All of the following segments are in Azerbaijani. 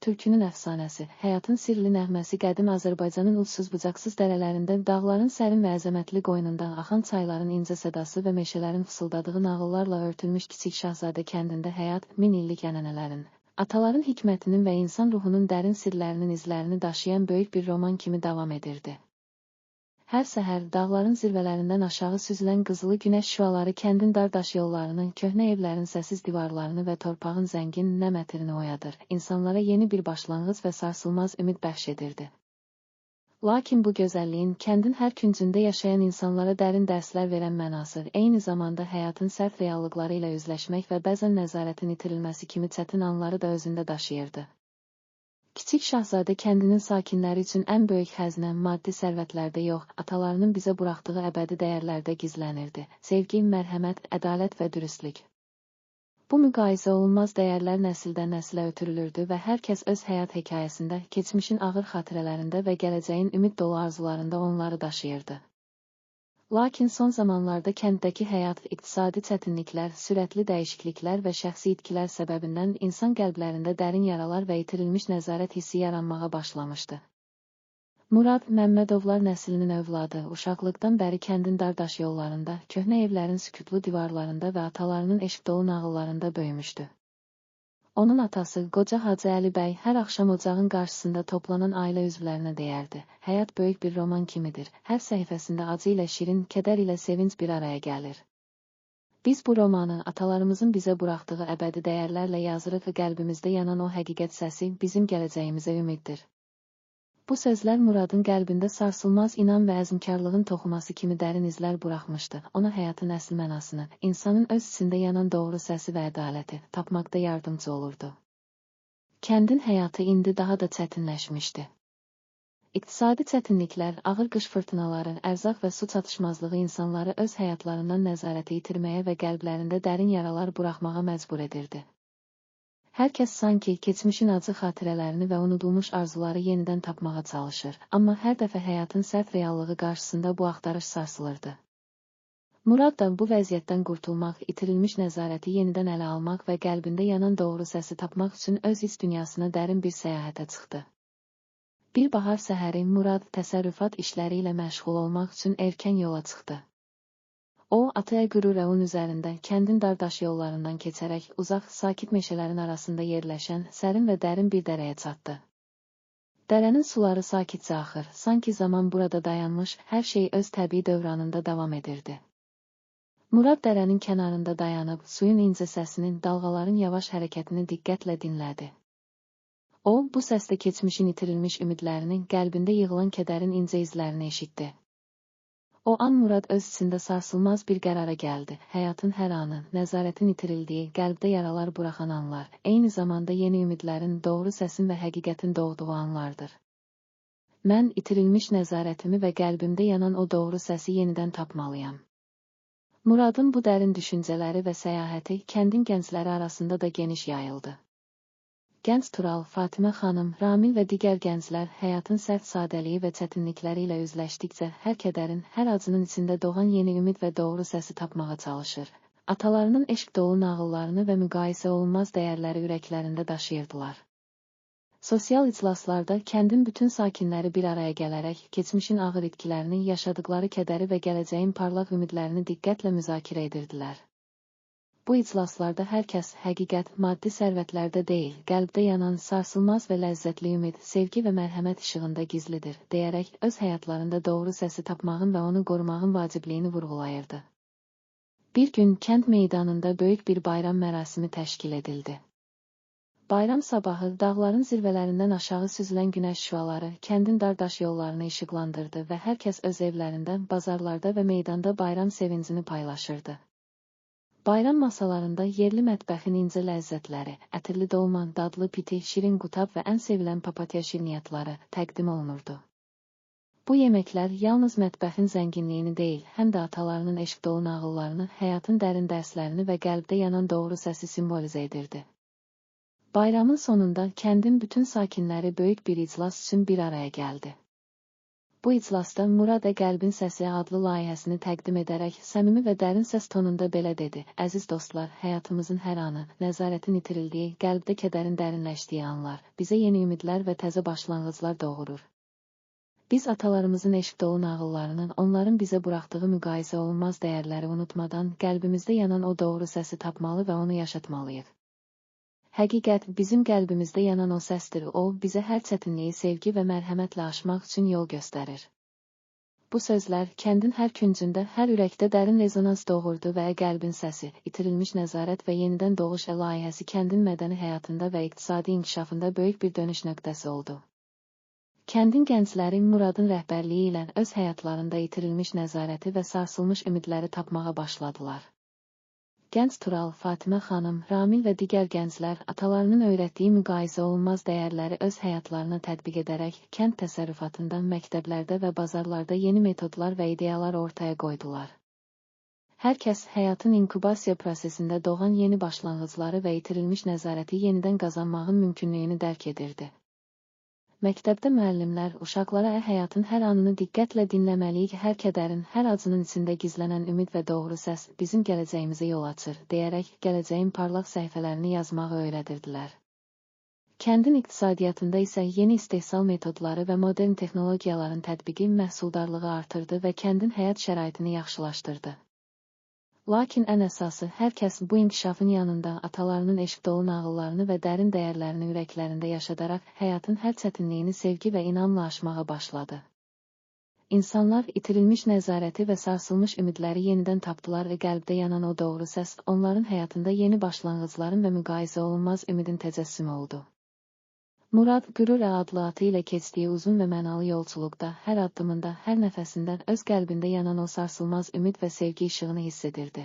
tülkünün əfsanəsi, həyatın sirli nəğməsi qədim Azərbaycanın ucsuz-bucaqsız dərələrində, dağların sərin və əzəmətli qoynunda, axan çayların incə sədası və meşələrin fısıldadığı nağıllarla örtülmüş Kiçik Şahzadə kəndində həyat, min illik ənənələrin, ataların hikmətinin və insan ruhunun dərin sirlərinin izlərini daşıyan böyük bir roman kimi davam edirdi. Hər səhər dağların zirvələrindən aşağı süzülən qızılı günəş şüaları kəndin dar daş yollarını, köhnə evlərin səssiz divarlarını və torpağın zəngin nəm ətirini oyadır, insanlara yeni bir başlanğıc və sarsılmaz ümid bəxş edirdi. Lakin bu gözəlliyin kəndin hər küncündə yaşayan insanlara dərin dərslər verən mənası, eyni zamanda həyatın sərt reallıqları ilə üzləşmək və bəzən nəzarətin itirilməsi kimi çətin anları da özündə daşıyırdı. Kiçik Şahzadə kəndinin sakinləri üçün ən böyük xəzinə maddi sərvətlərdə yox, atalarının bizə buraxdığı əbədi dəyərlərdə gizlənirdi. Sevgi, mərhəmət, ədalət və dürüstlük. Bu müqayisə olunmaz dəyərlər nəsildən nəsilə ötürülürdü və hər kəs öz həyat hekayəsində, keçmişin ağır xatirələrində və gələcəyin ümid dolu arzularında onları daşıyırdı. Lakin son zamanlarda kənddəki həyat, iqtisadi çətinliklər, sürətli dəyişikliklər və şəxsi itkilər səbəbindən insan qəlblərində dərin yaralar və itirilmiş nəzarət hissi yaranmağa başlamışdı. Murad Məmmədovlar nəslinin övladı, uşaqlıqdan bəri kəndin dar daş yollarında, köhnə evlərin sükutlu divarlarında və atalarının eşq dolu nağıllarında böyümüşdü. Onun atası, qoca Hacı Əli bəy, hər axşam ocağın qarşısında toplanan ailə üzvlərinə deyərdi: "Həyat böyük bir roman kimidir, hər səhifəsində acı ilə şirin, kədər ilə sevinc bir araya gəlir. Biz bu romanı atalarımızın bizə buraxdığı əbədi dəyərlərlə yazırıq və qəlbimizdə yanan o həqiqət səsi bizim gələcəyimizə ümiddir." Bu sözlər Muradın qəlbində sarsılmaz inan və əzmkarlığın toxuması kimi dərin izlər buraxmışdı. Ona həyatın əsl mənasını, insanın öz içində yanan doğru səsi və ədaləti tapmaqda yardımcı olurdu. Kəndin həyatı indi daha da çətinləşmişdi. İqtisadi çətinliklər, ağır qış fırtınaları, ərzaq və su çatışmazlığı insanları öz həyatlarından nəzarəti itirməyə və qəlblərində dərin yaralar buraxmağa məcbur edirdi. Hər kəs sanki keçmişin acı xatirələrini və unudulmuş arzuları yenidən tapmağa çalışır, amma hər dəfə həyatın sərt reallığı qarşısında bu axtarış sarsılırdı. Murad da bu vəziyyətdən qurtulmaq, itirilmiş nəzarəti yenidən ələ almaq və qəlbində yanan doğru səsi tapmaq üçün öz iç dünyasına dərin bir səyahətə çıxdı. Bir bahar səhəri Murad təsərrüfat işləri ilə məşğul olmaq üçün erkən yola çıxdı. O, ataya qürur üzərində, kəndin dar daş yollarından keçərək uzaq, sakit meşələrin arasında yerləşən sərin və dərin bir dərəyə çatdı. Dərənin suları sakitcə axır, sanki zaman burada dayanmış, hər şey öz təbii dövranında davam edirdi. Murad dərənin kənarında dayanıb, suyun incə səsini, dalğaların yavaş hərəkətini diqqətlə dinlədi. O, bu səsdə keçmişin itirilmiş ümidlərini, qəlbində yığılan kədərin incə izlərini eşitdi. O an Murad öz içində sarsılmaz bir qərara gəldi. Həyatın hər anı, nəzarətin itirildiyi, qəlbdə yaralar buraxan anlar, eyni zamanda yeni ümidlərin, doğru səsin və həqiqətin doğduğu anlardır. Mən itirilmiş nəzarətimi və qəlbimdə yanan o doğru səsi yenidən tapmalıyam. Muradın bu dərin düşüncələri və səyahəti kəndin gəncləri arasında da geniş yayıldı. Gənc Tural, Fatimə xanım, Ramil və digər gənclər həyatın sərt sadəliyi və çətinlikləri ilə üzləşdikcə hər kədərin, hər acının içində doğan yeni ümid və doğru səsi tapmağa çalışır. Atalarının eşq dolu nağıllarını və müqayisə olunmaz dəyərləri ürəklərində daşıyırdılar. Sosial iclaslarda kəndin bütün sakinləri bir araya gələrək keçmişin ağır itkilərini, yaşadıkları kədəri və gələcəyin parlaq ümidlərini diqqətlə müzakirə edirdilər. Bu iclaslarda hər kəs həqiqət maddi sərvətlərdə deyil, qəlbdə yanan sarsılmaz və ləzzətli ümid, sevgi və mərhəmət işığında gizlidir, deyərək öz həyatlarında doğru səsi tapmağın və onu qorumağın vacibliyini vurğulayırdı. Bir gün kənd meydanında böyük bir bayram mərasimi təşkil edildi. Bayram sabahı dağların zirvələrindən aşağı süzülən günəş şüaları kəndin dar daş yollarını işıqlandırdı və hər kəs öz evlərində, bazarlarda və meydanda bayram sevincini paylaşırdı. Bayram masalarında yerli mətbəxin incə ləzzətləri, ətirli dolma, dadlı piti, şirin qutab və ən sevilən papatya şirniyyatları təqdim olunurdu. Bu yeməklər yalnız mətbəxin zənginliyini deyil, həm də atalarının eşq dolu nağıllarını, həyatın dərin dərslərini və qəlbdə yanan doğru səsi simvolizə edirdi. Bayramın sonunda kəndin bütün sakinləri böyük bir iclas üçün bir araya gəldi. Bu iclasda Murad Ə Qəlbin Səsi adlı layihəsini təqdim edərək səmimi və dərin səs tonunda belə dedi: Əziz dostlar, həyatımızın hər anı, nəzarətin itirildiyi, qəlbdə kədərin dərinləşdiyi anlar bizə yeni ümidlər və təzə başlanğıclar doğurur. Biz atalarımızın eşq dolu nağıllarını, onların bizə buraxdığı müqayisə olunmaz dəyərləri unutmadan qəlbimizdə yanan o doğru səsi tapmalı və onu yaşatmalıyıq. Həqiqət, bizim qəlbimizdə yanan o səsdir, o, bizə hər çətinliyi sevgi və mərhəmətlə aşmaq üçün yol göstərir. Bu sözlər kəndin hər küncündə, hər ürəkdə dərin rezonans doğurdu və qəlbin səsi, itirilmiş nəzarət və yenidən doğuş layihəsi kəndin mədəni həyatında və iqtisadi inkişafında böyük bir dönüş nöqtəsi oldu. Kəndin gəncləri Muradın rəhbərliyi ilə öz həyatlarında itirilmiş nəzarəti və sarsılmış ümidləri tapmağa başladılar. Gənc Tural, Fatimə xanım, Ramil və digər gənclər atalarının öyrətdiyi müqayisə olunmaz dəyərləri öz həyatlarına tətbiq edərək kənd təsərrüfatında, məktəblərdə və bazarlarda yeni metodlar və ideyalar ortaya qoydular. Hər kəs həyatın inkubasiya prosesində doğan yeni başlanğıcları və itirilmiş nəzarəti yenidən qazanmağın mümkünlüyünü dərk edirdi. Məktəbdə müəllimlər uşaqlara həyatın hər anını diqqətlə dinləməliyik, hər kədərin, hər acının içində gizlənən ümid və doğru səs bizim gələcəyimizə yol açır, deyərək gələcəyin parlaq səhifələrini yazmağı öyrədirdilər. Kəndin iqtisadiyyatında isə yeni istehsal metodları və modern texnologiyaların tətbiqi məhsuldarlığı artırdı və kəndin həyat şəraitini yaxşılaşdırdı. Lakin ən əsası, hər kəs bu inkişafın yanında atalarının eşq dolu nağıllarını və dərin dəyərlərini ürəklərində yaşadaraq həyatın hər çətinliyini sevgi və inamla aşmağa başladı. İnsanlar itirilmiş nəzarəti və sarsılmış ümidləri yenidən tapdılar və qəlbdə yanan o doğru səs onların həyatında yeni başlanğıcların və müqayisə olunmaz ümidin təcəssümü oldu. Murad Qürur adlı atı ilə keçdiyi uzun və mənalı yolçuluqda, hər addımında, hər nəfəsində öz qəlbində yanan o sarsılmaz ümid və sevgi işığını hiss edirdi.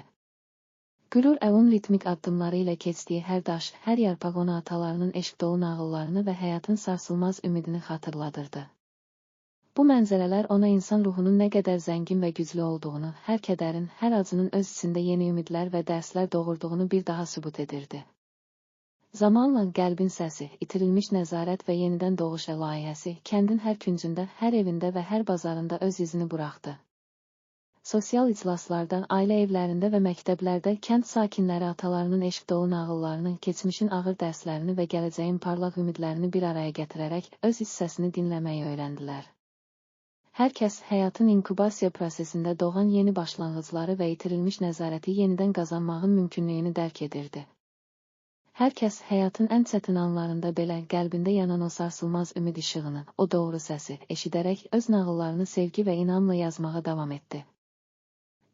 Qürur onun ritmik addımları ilə keçdiyi hər daş, hər yarpaq ona atalarının eşq dolu nağıllarını və həyatın sarsılmaz ümidini xatırladırdı. Bu mənzərələr ona insan ruhunun nə qədər zəngin və güclü olduğunu, hər kədərin, hər acının öz içində yeni ümidlər və dərslər doğurduğunu bir daha sübut edirdi. Zamanla qəlbin səsi, itirilmiş nəzarət və yenidən doğuş layihəsi kəndin hər küncündə, hər evində və hər bazarında öz izini buraxdı. Sosial iclaslarda, ailə evlərində və məktəblərdə kənd sakinləri atalarının eşq dolu nağıllarını, keçmişin ağır dərslərini və gələcəyin parlaq ümidlərini bir araya gətirərək öz iç səsini dinləməyi öyrəndilər. Hər kəs həyatın inkubasiya prosesində doğan yeni başlanğıcları və itirilmiş nəzarəti yenidən qazanmağın mümkünlüyünü dərk edirdi. Hər kəs həyatın ən çətin anlarında belə qəlbində yanan o sarsılmaz ümid işığını, o doğru səsi eşidərək öz nağıllarını sevgi və inamla yazmağa davam etdi.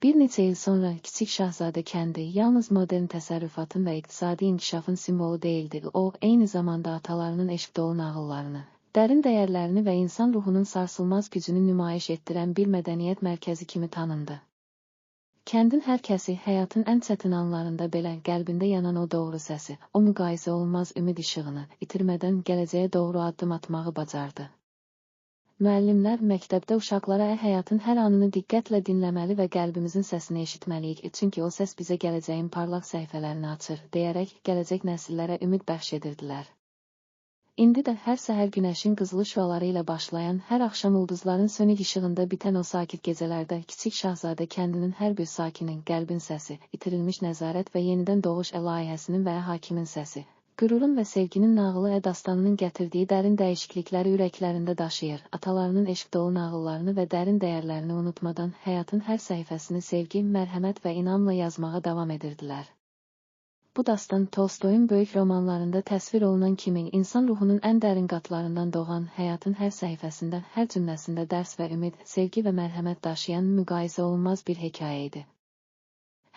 Bir neçə il sonra Kiçik Şahzadə kəndi yalnız modern təsərrüfatın və iqtisadi inkişafın simvolu deyildi, o, eyni zamanda atalarının eşq dolu nağıllarını, dərin dəyərlərini və insan ruhunun sarsılmaz gücünü nümayiş etdirən bir mədəniyyət mərkəzi kimi tanındı. Kəndin hər kəsi həyatın ən çətin anlarında belə qəlbində yanan o doğru səsi, o müqayisə olunmaz ümid işığını itirmədən gələcəyə doğru addım atmağı bacardı. Müəllimlər məktəbdə uşaqlara həyatın hər anını diqqətlə dinləməli və qəlbimizin səsini eşitməliyik, çünki o səs bizə gələcəyin parlaq səhifələrini açır, deyərək gələcək nəsillərə ümid bəxş edirdilər. İndi də hər səhər günəşin qızılı şüaları ilə başlayan, hər axşam ulduzların sönük işığında bitən o sakit gecələrdə Kiçik Şahzadə kəndinin hər bir sakinin qəlbin səsi, itirilmiş nəzarət və yenidən doğuş layihəsinin və hakimin səsi, qürurun və sevginin nağılı dastanının gətirdiyi dərin dəyişiklikləri ürəklərində daşıyır, atalarının eşq dolu nağıllarını və dərin dəyərlərini unutmadan həyatın hər səhifəsini sevgi, mərhəmət və inamla yazmağa davam edirdilər. Bu dastan Tolstoyun böyük romanlarında təsvir olunan kimi insan ruhunun ən dərin qatlarından doğan, həyatın hər səhifəsində, hər cümləsində dərs və ümid, sevgi və mərhəmət daşıyan müqayisə olunmaz bir hekayə idi.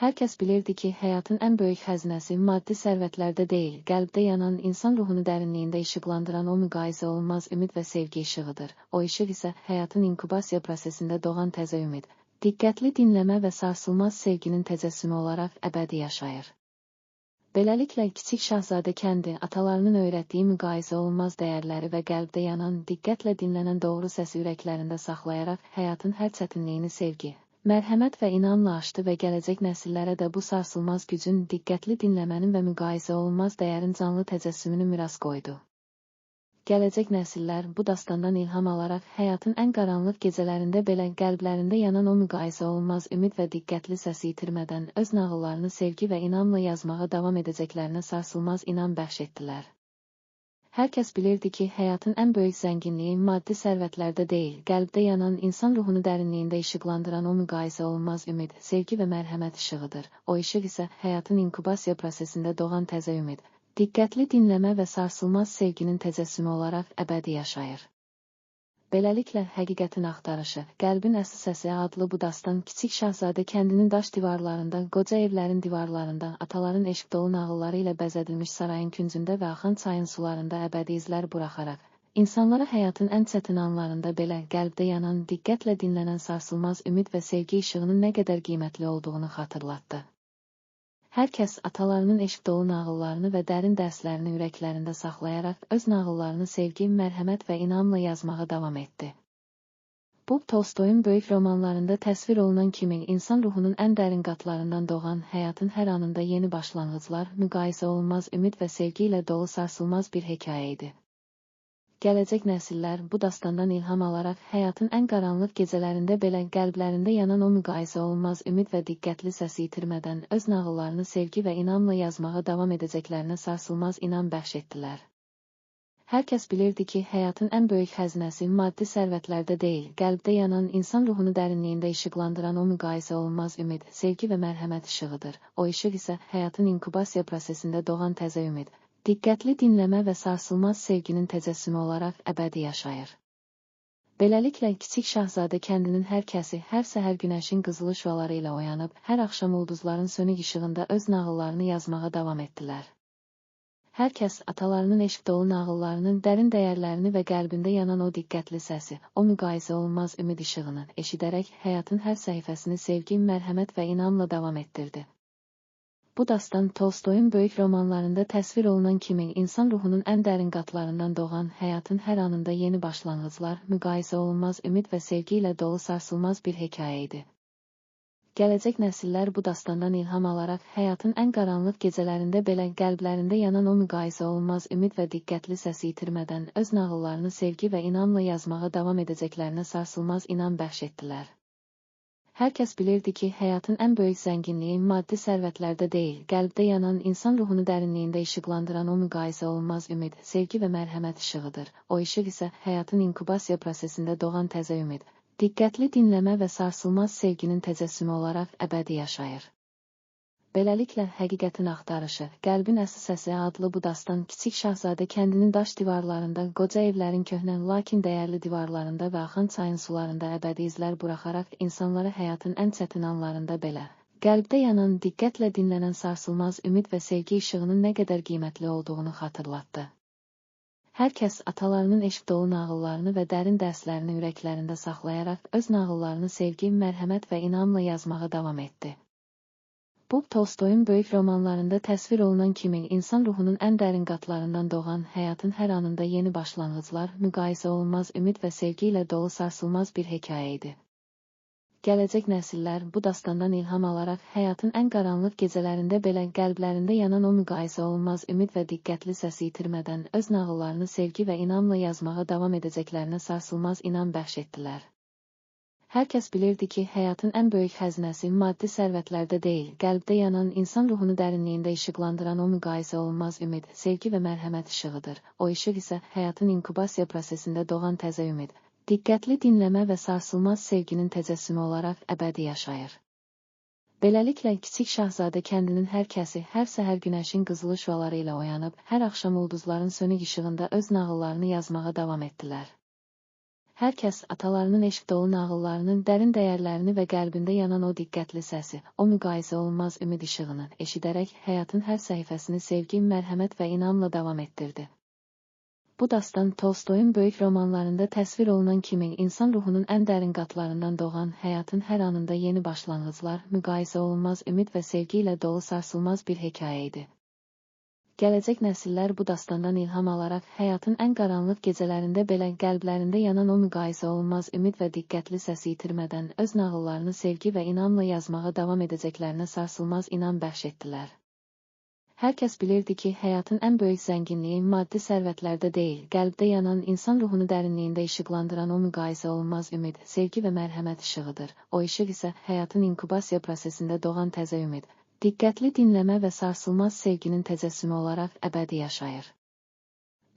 Hər kəs bilirdi ki, həyatın ən böyük xəzinəsi maddi sərvətlərdə deyil, qəlbdə yanan, insan ruhunu dərinliyində işıqlandıran o müqayisə olunmaz ümid və sevgi işığıdır. O işıq isə həyatın inkubasiya prosesində doğan təzə ümid, diqqətli dinləmə və sarsılmaz sevginin təcəssümü olaraq əbədi yaşayır. Beləliklə, Kiçik Şahzadə kəndi atalarının öyrətdiyi müqayisə olunmaz dəyərləri və qəlbdə yanan, diqqətlə dinlənən doğru səsi ürəklərində saxlayaraq həyatın hər çətinliyini sevgi, mərhəmət və inamla aşdı və gələcək nəsillərə də bu sarsılmaz gücün, diqqətli dinləmənin və müqayisə olunmaz dəyərin canlı təcəssümünü miras qoydu. Gələcək nəsillər bu dastandan ilham alaraq həyatın ən qaranlıq gecələrində belə qəlblərində yanan o müqayisə olunmaz ümid və diqqətli səsi itirmədən öz nağıllarını sevgi və inamla yazmağa davam edəcəklərinə sarsılmaz inam bəxş etdilər. Hər kəs bilirdi ki, həyatın ən böyük zənginliyi maddi sərvətlərdə deyil, qəlbdə yanan, insan ruhunu dərinliyində işıqlandıran o müqayisə olunmaz ümid, sevgi və mərhəmət işığıdır. O işıq isə həyatın inkubasiya prosesində doğan təzə ümid, diqqətli dinləmə və sarsılmaz sevginin təcəssümü olaraq əbədi yaşayır. Beləliklə, Həqiqətin Axtarışı, Qəlbin Əsl Səsi adlı bu dastan Kiçik Şahzadə kəndinin daş divarlarında, qoca evlərin divarlarında, ataların eşq dolu nağılları ilə bəzədilmiş sarayın küncündə və axan çayın sularında əbədi izlər buraxaraq, insanlara həyatın ən çətin anlarında belə qəlbdə yanan, diqqətlə dinlənən sarsılmaz ümid və sevgi işığının nə qədər qiymətli olduğunu xatırlatdı. Hər kəs atalarının eşq dolu nağıllarını və dərin dərslərini ürəklərində saxlayaraq öz nağıllarını sevgi, mərhəmət və inamla yazmağa davam etdi. Bu, Tolstoyun böyük romanlarında təsvir olunan kimi insan ruhunun ən dərin qatlarından doğan, həyatın hər anında yeni başlanğıclar, müqayisə olunmaz ümid və sevgi ilə dolu sarsılmaz bir hekayə idi. Gələcək nəsillər bu dastandan ilham alaraq həyatın ən qaranlıq gecələrində belə qəlblərində yanan o müqayisə olunmaz ümid və diqqətli səsi itirmədən öz nağıllarını sevgi və inamla yazmağa davam edəcəklərinə sarsılmaz inam bəxş etdilər. Hər kəs bilirdi ki, həyatın ən böyük xəzinəsi maddi sərvətlərdə deyil, qəlbdə yanan, insan ruhunu dərinliyində işıqlandıran o müqayisə olunmaz ümid, sevgi və mərhəmət işığıdır. O işıq isə həyatın inkubasiya prosesində doğan təzə ümid, diqqətli dinləmə və sarsılmaz sevginin təcəssümü olaraq əbədi yaşayır. Beləliklə, Kiçik Şahzadə kəndinin hər kəsi hər səhər günəşin qızılı şüaları ilə oyanıb, hər axşam ulduzların sönük işığında öz nağıllarını yazmağa davam etdilər. Hər kəs atalarının eşq dolu nağıllarının dərin dəyərlərini və qəlbində yanan o diqqətli səsi, o müqayisə olunmaz ümid işığını eşidərək həyatın hər səhifəsini sevgi, mərhəmət və inamla davam etdirdi. Bu dastan Tolstoyun böyük romanlarında təsvir olunan kimi insan ruhunun ən dərin qatlarından doğan, həyatın hər anında yeni başlanğıclar, müqayisə olunmaz ümid və sevgi ilə dolu sarsılmaz bir hekayə idi. Gələcək nəsillər bu dastandan ilham alaraq həyatın ən qaranlıq gecələrində belə qəlblərində yanan o müqayisə olunmaz ümid və diqqətli səsi itirmədən öz nağıllarını sevgi və inamla yazmağa davam edəcəklərinə sarsılmaz inam bəxş etdilər. Hər kəs bilirdi ki, həyatın ən böyük zənginliyi maddi sərvətlərdə deyil, qəlbdə yanan, insan ruhunu dərinliyində işıqlandıran o müqayisə olunmaz ümid, sevgi və mərhəmət işığıdır. O işıq isə həyatın inkubasiya prosesində doğan təzə ümid, diqqətli dinləmə və sarsılmaz sevginin təcəssümü olaraq əbədi yaşayır. Beləliklə, Həqiqətin Axtarışı, Qəlbin Əsl Səsi adlı bu dastan Kiçik Şahzadə kəndinin daş divarlarında, qoca evlərin köhnə, lakin dəyərli divarlarında və axan çayın sularında əbədi izlər buraxaraq insanlara həyatın ən çətin anlarında belə qəlbdə yanan, diqqətlə dinlənən sarsılmaz ümid və sevgi işığının nə qədər qiymətli olduğunu xatırlatdı. Hər kəs atalarının eşq dolu nağıllarını və dərin dərslərini ürəklərində saxlayaraq öz nağıllarını sevgi, mərhəmət və inamla yazmağa davam etdi. Bu, Tolstoyun böyük romanlarında təsvir olunan kimi insan ruhunun ən dərin qatlarından doğan, həyatın hər anında yeni başlanğıclar, müqayisə olunmaz ümid və sevgi ilə dolu sarsılmaz bir hekayə idi. Gələcək nəsillər bu dastandan ilham alaraq həyatın ən qaranlıq gecələrində belə qəlblərində yanan o müqayisə olunmaz ümid və diqqətli səsi itirmədən öz nağıllarını sevgi və inamla yazmağa davam edəcəklərinə sarsılmaz inam bəxş etdilər. Hər kəs bilirdi ki, həyatın ən böyük xəzinəsi maddi sərvətlərdə deyil, qəlbdə yanan, insan ruhunu dərinliyində işıqlandıran o müqayisə olunmaz ümid, sevgi və mərhəmət işığıdır. O işıq isə həyatın inkubasiya prosesində doğan təzə ümid, diqqətli dinləmə və sarsılmaz sevginin təcəssümü olaraq əbədi yaşayır. Beləliklə, Kiçik Şahzadə kəndinin hər kəsi hər səhər günəşin qızılı şüaları ilə oyanıb, hər axşam ulduzların sönük işığında öz nağıllarını yazmağa davam etdilər. Hər kəs atalarının eşq dolu nağıllarının dərin dəyərlərini və qəlbində yanan o diqqətli səsi, o müqayisə olunmaz ümid işığını eşidərək həyatın hər səhifəsini sevgi, mərhəmət və inamla davam etdirdi. Bu dastan Tolstoyun böyük romanlarında təsvir olunan kimi insan ruhunun ən dərin qatlarından doğan, həyatın hər anında yeni başlanğıclar, müqayisə olunmaz ümid və sevgi ilə dolu sarsılmaz bir hekayə idi. Gələcək nəsillər bu dastandan ilham alaraq həyatın ən qaranlıq gecələrində belə qəlblərində yanan o müqayisə olunmaz ümid və diqqətli səsi itirmədən öz nağıllarını sevgi və inamla yazmağa davam edəcəklərinə sarsılmaz inam bəxş etdilər. Hər kəs bilirdi ki, həyatın ən böyük zənginliyi maddi sərvətlərdə deyil, qəlbdə yanan, insan ruhunu dərinliyində işıqlandıran o müqayisə olunmaz ümid, sevgi və mərhəmət işığıdır. O işıq isə həyatın inkubasiya prosesində doğan təzə ümid, diqqətli dinləmə və sarsılmaz sevginin təcəssümü olaraq əbədi yaşayır.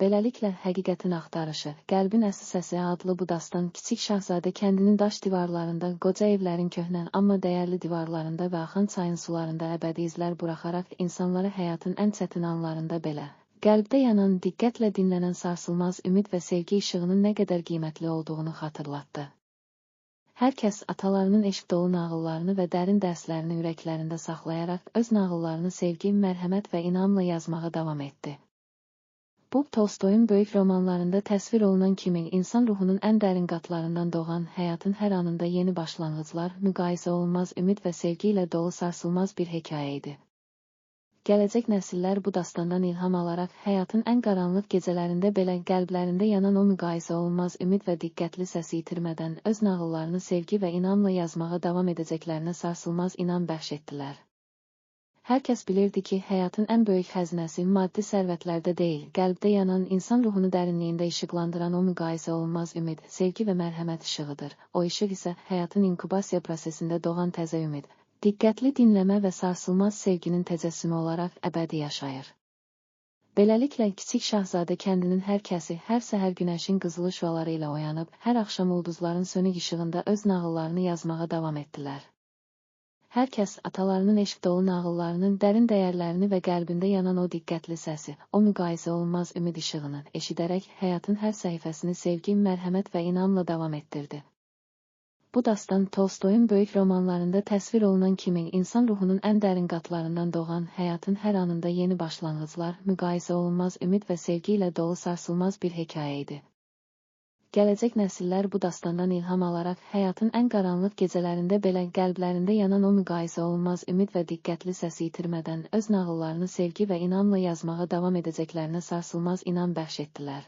Beləliklə, Həqiqətin Axtarışı, Qəlbin Əsl Səsi adlı bu dastan Kiçik Şahzadə kəndinin daş divarlarında, qoca evlərin köhnə, amma dəyərli divarlarında və axan çayın sularında əbədi izlər buraxaraq insanlara həyatın ən çətin anlarında belə, qəlbdə yanan, diqqətlə dinlənən sarsılmaz ümid və sevgi işığının nə qədər qiymətli olduğunu xatırlatdı. Hər kəs atalarının eşq dolu nağıllarını və dərin dərslərini ürəklərində saxlayaraq öz nağıllarını sevgi, mərhəmət və inamla yazmağa davam etdi. Bu, Tolstoyun böyük romanlarında təsvir olunan kimi insan ruhunun ən dərin qatlarından doğan, həyatın hər anında yeni başlanğıclar, müqayisə olunmaz ümid və sevgi ilə dolu sarsılmaz bir hekayə idi. Gələcək nəsillər bu dastandan ilham alaraq həyatın ən qaranlıq gecələrində belə qəlblərində yanan o müqayisə olunmaz ümid və diqqətli səsi itirmədən öz nağıllarını sevgi və inamla yazmağa davam edəcəklərinə sarsılmaz inam bəxş etdilər. Hər kəs bilirdi ki, həyatın ən böyük xəzinəsi maddi sərvətlərdə deyil, qəlbdə yanan, insan ruhunu dərinliyində işıqlandıran o müqayisə olunmaz ümid, sevgi və mərhəmət işığıdır. O işıq isə həyatın inkubasiya prosesində doğan təzə ümid, diqqətli dinləmə və sarsılmaz sevginin təcəssümü olaraq əbədi yaşayır. Beləliklə, Kiçik Şahzadə kəndinin hər kəsi hər səhər günəşin qızılı şüaları ilə oyanıb, hər axşam ulduzların sönük işığında öz nağıllarını yazmağa davam etdilər. Hər kəs atalarının eşq dolu nağıllarının dərin dəyərlərini və qəlbində yanan o diqqətli səsi, o müqayisə olunmaz ümid işığını eşidərək həyatın hər səhifəsini sevgi, mərhəmət və inamla davam etdirdi. Bu dastan Tolstoyun böyük romanlarında təsvir olunan kimi insan ruhunun ən dərin qatlarından doğan, həyatın hər anında yeni başlanğıclar, müqayisə olunmaz ümid və sevgi ilə dolu sarsılmaz bir hekayə idi. Gələcək nəsillər bu dastandan ilham alaraq həyatın ən qaranlıq gecələrində belə qəlblərində yanan o müqayisə olunmaz ümid və diqqətli səsi itirmədən öz nağıllarını sevgi və inamla yazmağa davam edəcəklərinə sarsılmaz inam bəxş etdilər.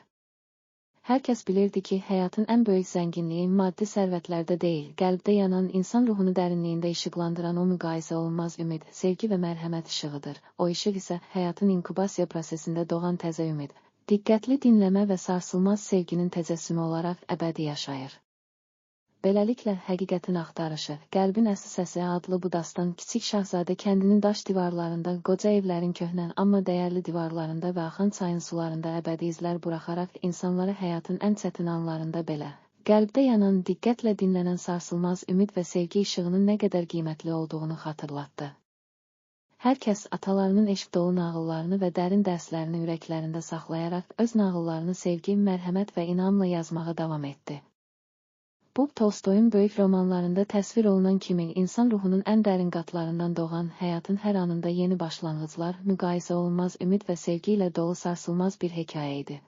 Hər kəs bilirdi ki, həyatın ən böyük zənginliyi maddi sərvətlərdə deyil, qəlbdə yanan, insan ruhunu dərinliyində işıqlandıran o müqayisə olunmaz ümid, sevgi və mərhəmət işığıdır. O işıq isə həyatın inkubasiya prosesində doğan təzə ümid, diqqətli dinləmə və sarsılmaz sevginin təcəssümü olaraq əbədi yaşayır. Beləliklə, Həqiqətin Axtarışı, Qəlbin Əsl Səsi adlı bu dastan Kiçik Şahzadə kəndinin daş divarlarında, qoca evlərin köhnə, amma dəyərli divarlarında və axan çayın sularında əbədi izlər buraxaraq insanlara həyatın ən çətin anlarında belə, qəlbdə yanan, diqqətlə dinlənən sarsılmaz ümid və sevgi işığının nə qədər qiymətli olduğunu xatırlatdı. Hər kəs atalarının eşq dolu nağıllarını və dərin dərslərini ürəklərində saxlayaraq öz nağıllarını sevgi, mərhəmət və inamla yazmağa davam etdi. Bu, Tolstoyun böyük romanlarında təsvir olunan kimi insan ruhunun ən dərin qatlarından doğan, həyatın hər anında yeni başlanğıclar, müqayisə olunmaz ümid və sevgi ilə dolu sarsılmaz bir hekayə idi.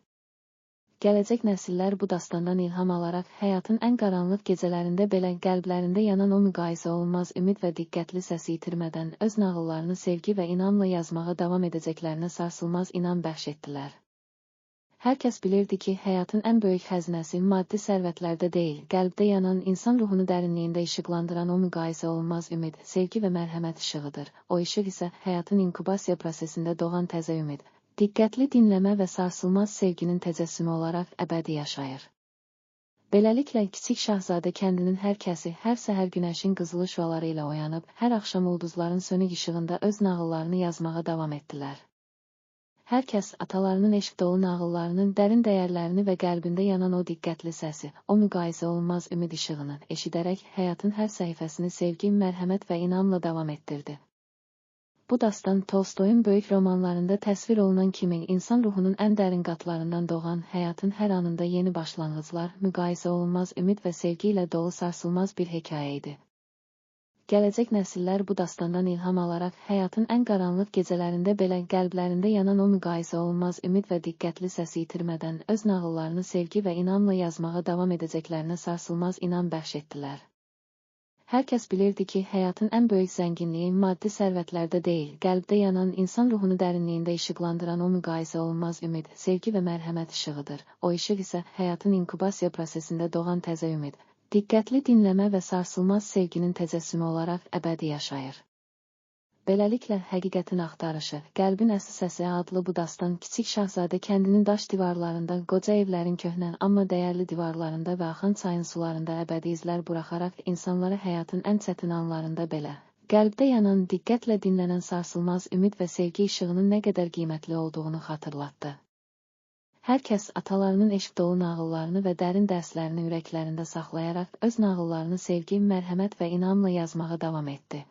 Gələcək nəsillər bu dastandan ilham alaraq həyatın ən qaranlıq gecələrində belə qəlblərində yanan o müqayisə olunmaz ümid və diqqətli səsi itirmədən öz nağıllarını sevgi və inamla yazmağa davam edəcəklərinə sarsılmaz inam bəxş etdilər. Hər kəs bilirdi ki, həyatın ən böyük xəzinəsi maddi sərvətlərdə deyil, qəlbdə yanan, insan ruhunu dərinliyində işıqlandıran o müqayisə olunmaz ümid, sevgi və mərhəmət işığıdır. O işıq isə həyatın inkubasiya prosesində doğan təzə ümid, diqqətli dinləmə və sarsılmaz sevginin təcəssümü olaraq əbədi yaşayır. Beləliklə, Kiçik Şahzadə kəndinin hər kəsi hər səhər günəşin qızılı şüaları ilə oyanıb, hər axşam ulduzların sönük işığında öz nağıllarını yazmağa davam etdilər. Hər kəs atalarının eşq dolu nağıllarının dərin dəyərlərini və qəlbində yanan o diqqətli səsi, o müqayisə olunmaz ümid işığını eşidərək həyatın hər səhifəsini sevgi, mərhəmət və inamla davam etdirdi. Bu dastan Tolstoyun böyük romanlarında təsvir olunan kimi insan ruhunun ən dərin qatlarından doğan, həyatın hər anında yeni başlanğıclar, müqayisə olunmaz ümid və sevgi ilə dolu sarsılmaz bir hekayə idi. Gələcək nəsillər bu dastandan ilham alaraq həyatın ən qaranlıq gecələrində belə qəlblərində yanan o müqayisə olunmaz ümid və diqqətli səsi itirmədən öz nağıllarını sevgi və inamla yazmağa davam edəcəklərinə sarsılmaz inam bəxş etdilər. Hər kəs bilirdi ki, həyatın ən böyük zənginliyi maddi sərvətlərdə deyil, qəlbdə yanan, insan ruhunu dərinliyində işıqlandıran o müqayisə olunmaz ümid, sevgi və mərhəmət işığıdır. O işıq isə həyatın inkubasiya prosesində doğan təzə ümid, diqqətli dinləmə və sarsılmaz sevginin təcəssümü olaraq əbədi yaşayır. Beləliklə, Həqiqətin Axtarışı, Qəlbin Əsl Səsi adlı bu dastan Kiçik Şahzadə kəndinin daş divarlarında, qoca evlərin köhnə, amma dəyərli divarlarında və axan çayın sularında əbədi izlər buraxaraq insanlara həyatın ən çətin anlarında belə qəlbdə yanan, diqqətlə dinlənən sarsılmaz ümid və sevgi işığının nə qədər qiymətli olduğunu xatırlatdı. Hər kəs atalarının eşq dolu nağıllarını və dərin dərslərini ürəklərində saxlayaraq öz nağıllarını sevgi, mərhəmət və inamla yazmağa davam etdi.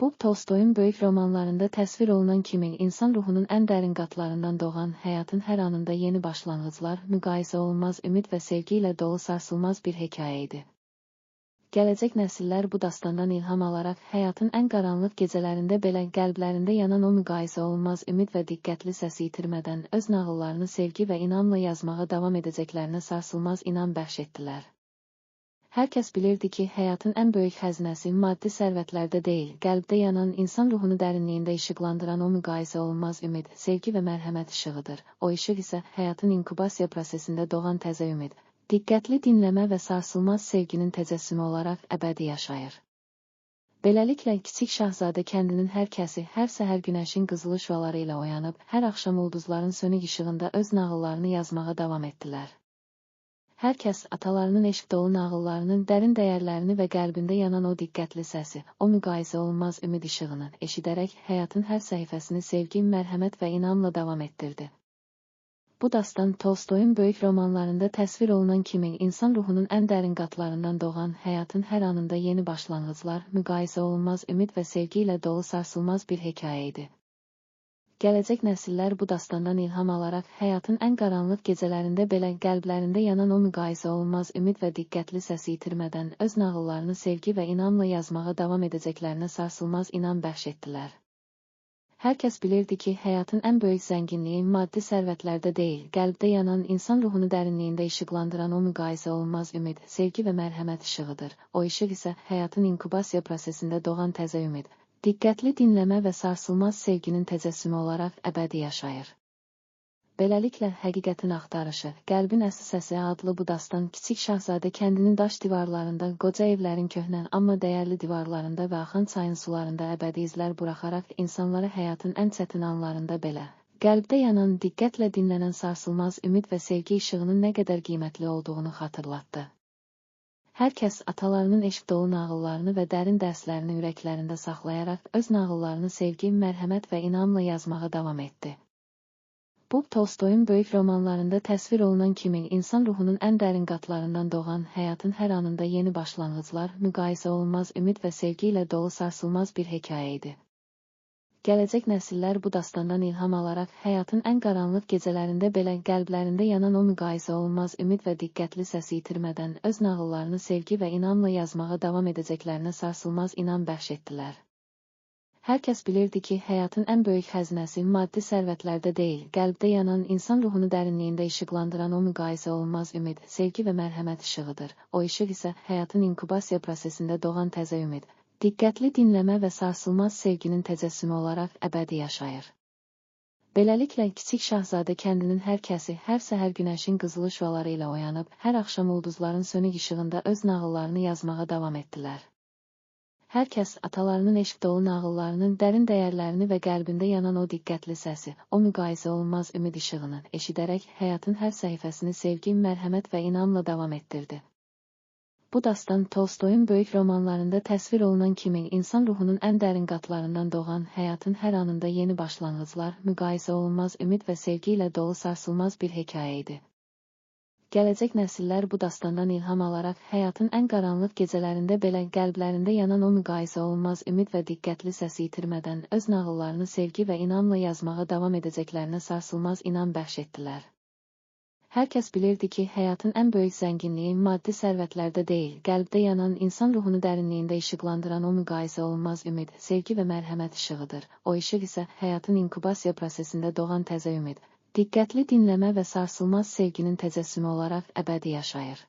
Bu, Tolstoyun böyük romanlarında təsvir olunan kimi insan ruhunun ən dərin qatlarından doğan, həyatın hər anında yeni başlanğıclar, müqayisə olunmaz ümid və sevgi ilə dolu sarsılmaz bir hekayə idi. Gələcək nəsillər bu dastandan ilham alaraq həyatın ən qaranlıq gecələrində belə qəlblərində yanan o müqayisə olunmaz ümid və diqqətli səsi itirmədən öz nağıllarını sevgi və inamla yazmağa davam edəcəklərinə sarsılmaz inam bəxş etdilər. Hər kəs bilirdi ki, həyatın ən böyük xəzinəsi maddi sərvətlərdə deyil, qəlbdə yanan, insan ruhunu dərinliyində işıqlandıran o müqayisə olunmaz ümid, sevgi və mərhəmət işığıdır. O işıq isə həyatın inkubasiya prosesində doğan təzə ümid, diqqətli dinləmə və sarsılmaz sevginin təcəssümü olaraq əbədi yaşayır. Beləliklə, Kiçik Şahzadə kəndinin hər kəsi hər səhər günəşin qızılı şüaları ilə oyanıb, hər axşam ulduzların sönük işığında öz nağıllarını yazmağa davam etdilər. Hər kəs atalarının eşq dolu nağıllarının dərin dəyərlərini və qəlbində yanan o diqqətli səsi, o müqayisə olunmaz ümid işığını eşidərək həyatın hər səhifəsini sevgi, mərhəmət və inamla davam etdirdi. Bu dastan Tolstoyun böyük romanlarında təsvir olunan kimi insan ruhunun ən dərin qatlarından doğan, həyatın hər anında yeni başlanğıclar, müqayisə olunmaz ümid və sevgi ilə dolu sarsılmaz bir hekayə idi. Gələcək nəsillər bu dastandan ilham alaraq həyatın ən qaranlıq gecələrində belə qəlblərində yanan o müqayisə olunmaz ümid və diqqətli səsi itirmədən öz nağıllarını sevgi və inamla yazmağa davam edəcəklərinə sarsılmaz inam bəxş etdilər. Hər kəs bilirdi ki, həyatın ən böyük zənginliyi maddi sərvətlərdə deyil, qəlbdə yanan, insan ruhunu dərinliyində işıqlandıran o müqayisə olunmaz ümid, sevgi və mərhəmət işığıdır. O işıq isə həyatın inkubasiya prosesində doğan təzə ümid, diqqətli dinləmə və sarsılmaz sevginin təcəssümü olaraq əbədi yaşayır. Beləliklə, Həqiqətin Axtarışı, Qəlbin Əsl Səsi adlı bu dastan Kiçik Şahzadə kəndinin daş divarlarında, qoca evlərin köhnə, amma dəyərli divarlarında və axan çayın sularında əbədi izlər buraxaraq insanlara həyatın ən çətin anlarında belə qəlbdə yanan, diqqətlə dinlənən sarsılmaz ümid və sevgi işığının nə qədər qiymətli olduğunu xatırlatdı. Hər kəs atalarının eşq dolu nağıllarını və dərin dərslərini ürəklərində saxlayaraq öz nağıllarını sevgi, mərhəmət və inamla yazmağa davam etdi. Bu, Tolstoyun böyük romanlarında təsvir olunan kimi insan ruhunun ən dərin qatlarından doğan, həyatın hər anında yeni başlanğıclar, müqayisə olunmaz ümid və sevgi ilə dolu sarsılmaz bir hekayə idi. Gələcək nəsillər bu dastandan ilham alaraq həyatın ən qaranlıq gecələrində belə qəlblərində yanan o müqayisə olunmaz ümid və diqqətli səsi itirmədən öz nağıllarını sevgi və inamla yazmağa davam edəcəklərinə sarsılmaz inam bəxş etdilər. Hər kəs bilirdi ki, həyatın ən böyük xəzinəsi maddi sərvətlərdə deyil, qəlbdə yanan, insan ruhunu dərinliyində işıqlandıran o müqayisə olunmaz ümid, sevgi və mərhəmət işığıdır. O işıq isə həyatın inkubasiya prosesində doğan təzə ümid, diqqətli dinləmə və sarsılmaz sevginin təcəssümü olaraq əbədi yaşayır. Beləliklə, Kiçik Şahzadə kəndinin hər kəsi hər səhər günəşin qızılı şüaları ilə oyanıb, hər axşam ulduzların sönük işığında öz nağıllarını yazmağa davam etdilər. Hər kəs atalarının eşq dolu nağıllarının dərin dəyərlərini və qəlbində yanan o diqqətli səsi, o müqayisə olunmaz ümid işığını eşidərək həyatın hər səhifəsini sevgi, mərhəmət və inamla davam etdirdi. Bu dastan Tolstoyun böyük romanlarında təsvir olunan kimi insan ruhunun ən dərin qatlarından doğan, həyatın hər anında yeni başlanğıclar, müqayisə olunmaz ümid və sevgi ilə dolu sarsılmaz bir hekayə idi. Gələcək nəsillər bu dastandan ilham alaraq həyatın ən qaranlıq gecələrində belə qəlblərində yanan o müqayisə olunmaz ümid və diqqətli səsi itirmədən öz nağıllarını sevgi və inamla yazmağa davam edəcəklərinə sarsılmaz inam bəxş etdilər. Hər kəs bilirdi ki, həyatın ən böyük zənginliyi maddi sərvətlərdə deyil, qəlbdə yanan, insan ruhunu dərinliyində işıqlandıran o müqayisə olunmaz ümid, sevgi və mərhəmət işığıdır. O işıq isə həyatın inkubasiya prosesində doğan təzə ümid, diqqətli dinləmə və sarsılmaz sevginin təcəssümü olaraq əbədi yaşayır.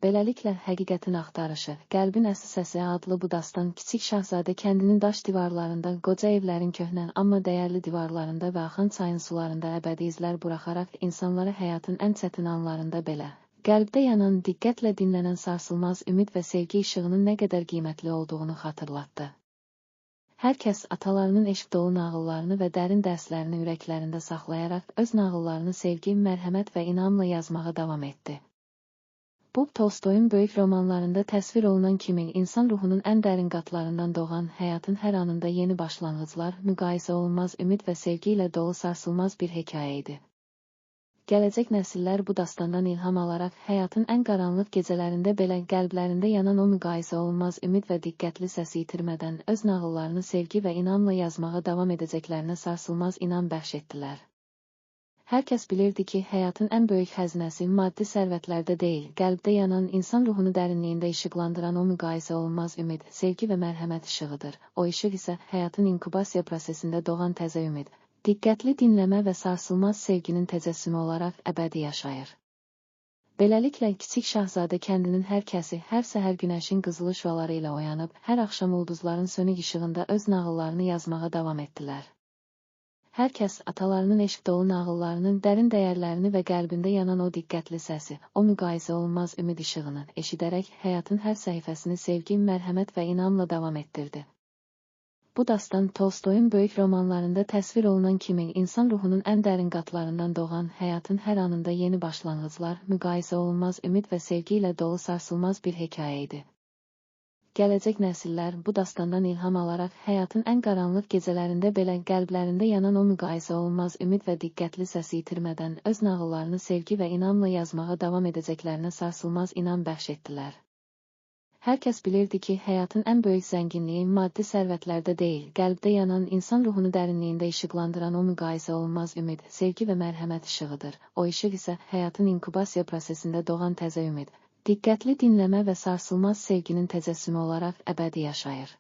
Beləliklə, Həqiqətin Axtarışı, Qəlbin Əsl Səsi adlı bu dastan Kiçik Şahzadə kəndinin daş divarlarında, qoca evlərin köhnə, amma dəyərli divarlarında və axan çayın sularında əbədi izlər buraxaraq insanlara həyatın ən çətin anlarında belə qəlbdə yanan, diqqətlə dinlənən sarsılmaz ümid və sevgi işığının nə qədər qiymətli olduğunu xatırlatdı. Hər kəs atalarının eşq dolu nağıllarını və dərin dərslərini ürəklərində saxlayaraq öz nağıllarını sevgi, mərhəmət və inamla yazmağa davam etdi. Bu, Tolstoyun böyük romanlarında təsvir olunan kimi insan ruhunun ən dərin qatlarından doğan, həyatın hər anında yeni başlanğıclar, müqayisə olunmaz ümid və sevgi ilə dolu sarsılmaz bir hekayə idi. Gələcək nəsillər bu dastandan ilham alaraq həyatın ən qaranlıq gecələrində belə qəlblərində yanan o müqayisə olunmaz ümid və diqqətli səsi itirmədən öz nağıllarını sevgi və inamla yazmağa davam edəcəklərinə sarsılmaz inam bəxş etdilər. Hər kəs bilirdi ki, həyatın ən böyük xəzinəsi maddi sərvətlərdə deyil, qəlbdə yanan, insan ruhunu dərinliyində işıqlandıran o müqayisə olunmaz ümid, sevgi və mərhəmət işığıdır. O işıq isə həyatın inkubasiya prosesində doğan təzə ümid, diqqətli dinləmə və sarsılmaz sevginin təcəssümü olaraq əbədi yaşayır. Beləliklə, Kiçik Şahzadə kəndinin hər kəsi hər səhər günəşin qızılı şüaları ilə oyanıb, hər axşam ulduzların sönük işığında öz nağıllarını yazmağa davam etdilər. Hər kəs atalarının eşq dolu nağıllarının dərin dəyərlərini və qəlbində yanan o diqqətli səsi, o müqayisə olunmaz ümid işığını eşidərək həyatın hər səhifəsini sevgi, mərhəmət və inamla davam etdirdi. Bu dastan Tolstoyun böyük romanlarında təsvir olunan kimi insan ruhunun ən dərin qatlarından doğan, həyatın hər anında yeni başlanğıclar, müqayisə olunmaz ümid və sevgi ilə dolu sarsılmaz bir hekayə idi. Gələcək nəsillər bu dastandan ilham alaraq həyatın ən qaranlıq gecələrində belə qəlblərində yanan o müqayisə olunmaz ümid və diqqətli səsi itirmədən öz nağıllarını sevgi və inamla yazmağa davam edəcəklərinə sarsılmaz inam bəxş etdilər. Hər kəs bilirdi ki, həyatın ən böyük zənginliyi maddi sərvətlərdə deyil, qəlbdə yanan, insan ruhunu dərinliyində işıqlandıran o müqayisə olunmaz ümid, sevgi və mərhəmət işığıdır. O işıq isə həyatın inkubasiya prosesində doğan təzə ümid, diqqətli dinləmə və sarsılmaz sevginin təcəssümü olaraq əbədi yaşayır.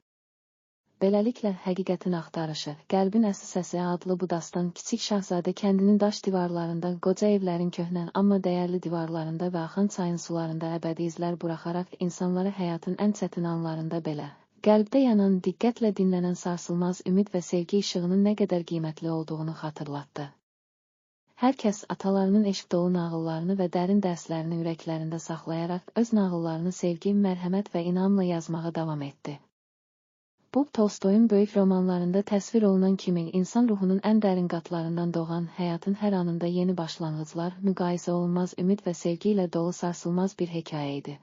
Beləliklə, Həqiqətin Axtarışı, Qəlbin Əsl Səsi adlı bu dastan Kiçik Şahzadə kəndinin daş divarlarında, qoca evlərin köhnə, amma dəyərli divarlarında və axan çayın sularında əbədi izlər buraxaraq insanlara həyatın ən çətin anlarında belə, qəlbdə yanan, diqqətlə dinlənən sarsılmaz ümid və sevgi işığının nə qədər qiymətli olduğunu xatırlatdı. Hər kəs atalarının eşq dolu nağıllarını və dərin dərslərini ürəklərində saxlayaraq öz nağıllarını sevgi, mərhəmət və inamla yazmağa davam etdi. Bu, Tolstoyun böyük romanlarında təsvir olunan kimi insan ruhunun ən dərin qatlarından doğan, həyatın hər anında yeni başlanğıclar, müqayisə olunmaz ümid və sevgi ilə dolu sarsılmaz bir hekayə idi.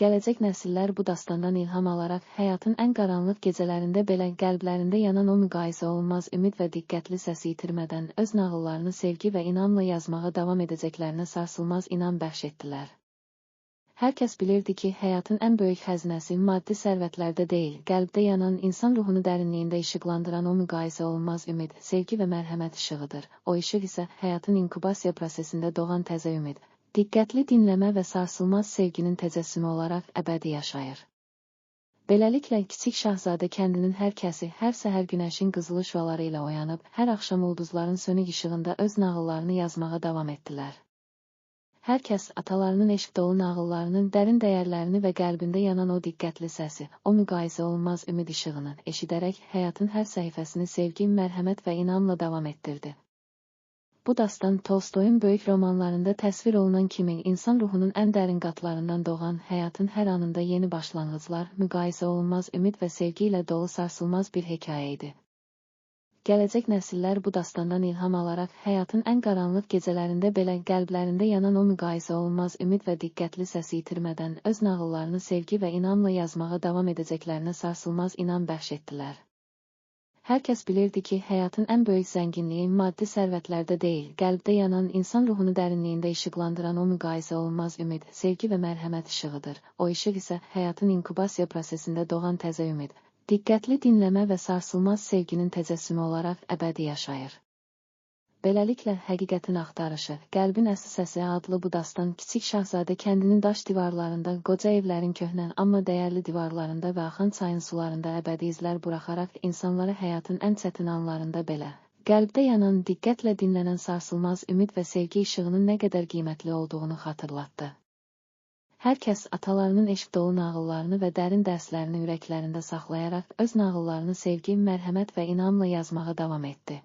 Gələcək nəsillər bu dastandan ilham alaraq həyatın ən qaranlıq gecələrində belə qəlblərində yanan o müqayisə olunmaz ümid və diqqətli səsi itirmədən öz nağıllarını sevgi və inamla yazmağa davam edəcəklərinə sarsılmaz inam bəxş etdilər. Hər kəs bilirdi ki, həyatın ən böyük xəzinəsi maddi sərvətlərdə deyil, qəlbdə yanan, insan ruhunu dərinliyində işıqlandıran o müqayisə olunmaz ümid, sevgi və mərhəmət işığıdır. O işıq isə həyatın inkubasiya prosesində doğan təzə ümid, diqqətli dinləmə və sarsılmaz sevginin təcəssümü olaraq əbədi yaşayır. Beləliklə, Kiçik Şahzadə kəndinin hər kəsi hər səhər günəşin qızılı şüaları ilə oyanıb, hər axşam ulduzların sönük işığında öz nağıllarını yazmağa davam etdilər. Hər kəs atalarının eşq dolu nağıllarının dərin dəyərlərini və qəlbində yanan o diqqətli səsi, o müqayisə olunmaz ümid işığını eşidərək həyatın hər səhifəsini sevgi, mərhəmət və inamla davam etdirdi. Bu dastan Tolstoyun böyük romanlarında təsvir olunan kimi insan ruhunun ən dərin qatlarından doğan, həyatın hər anında yeni başlanğıclar, müqayisə olunmaz ümid və sevgi ilə dolu sarsılmaz bir hekayə idi. Gələcək nəsillər bu dastandan ilham alaraq həyatın ən qaranlıq gecələrində belə qəlblərində yanan o müqayisə olunmaz ümid və diqqətli səsi itirmədən öz nağıllarını sevgi və inamla yazmağa davam edəcəklərinə sarsılmaz inam bəxş etdilər. Hər kəs bilirdi ki, həyatın ən böyük zənginliyi maddi sərvətlərdə deyil, qəlbdə yanan, insan ruhunu dərinliyində işıqlandıran o müqayisə olunmaz ümid, sevgi və mərhəmət işığıdır. O işıq isə həyatın inkubasiya prosesində doğan təzə ümid, diqqətli dinləmə və sarsılmaz sevginin təcəssümü olaraq əbədi yaşayır. Beləliklə, Həqiqətin Axtarışı, Qəlbin Əsl Səsi adlı bu dastan Kiçik Şahzadə kəndinin daş divarlarında, qoca evlərin köhnə, amma dəyərli divarlarında və axan çayın sularında əbədi izlər buraxaraq insanlara həyatın ən çətin anlarında belə, qəlbdə yanan, diqqətlə dinlənən sarsılmaz ümid və sevgi işığının nə qədər qiymətli olduğunu xatırlatdı. Hər kəs atalarının eşq dolu nağıllarını və dərin dərslərini ürəklərində saxlayaraq öz nağıllarını sevgi, mərhəmət və inamla yazmağa davam etdi.